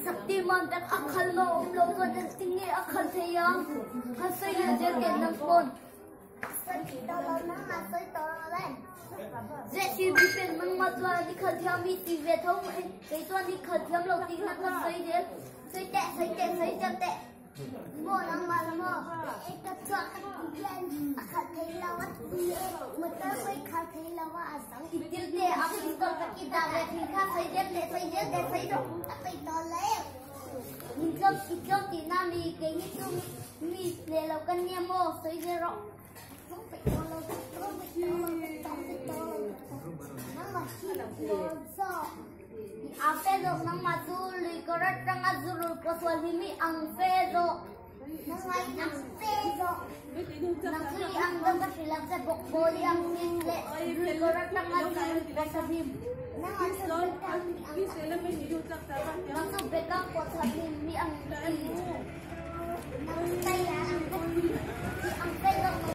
Shaktimaan pek a khal ma um lo chuan engtin nge a khal thei ang? Kha sawi leh zel teh nang pawn. ZCB pen nangmah chuan i khal thiam i ti ve tho mai. Kei chuan i khal thiam lo tih hian ka sawi zel. Sawi teh, sawi teh, sawi zel teh. I til te a pistol ka ki dah ve thin kha sawi zel teh, sawi zel teh, sawi rawh. Min tlawm, i tlawm tihna mi kei hi chu mi hneh lo ka nia maw sawi zel rawh. A fe zawk nangmah chu lui kawr atanga zu rul pawh sual hi mi ang fe zawk. Nang chu i ang deuh ka hrilh ang che bawk bawl i ang hming leh lui kawr atanga zu rul pawh sa him. Nang chu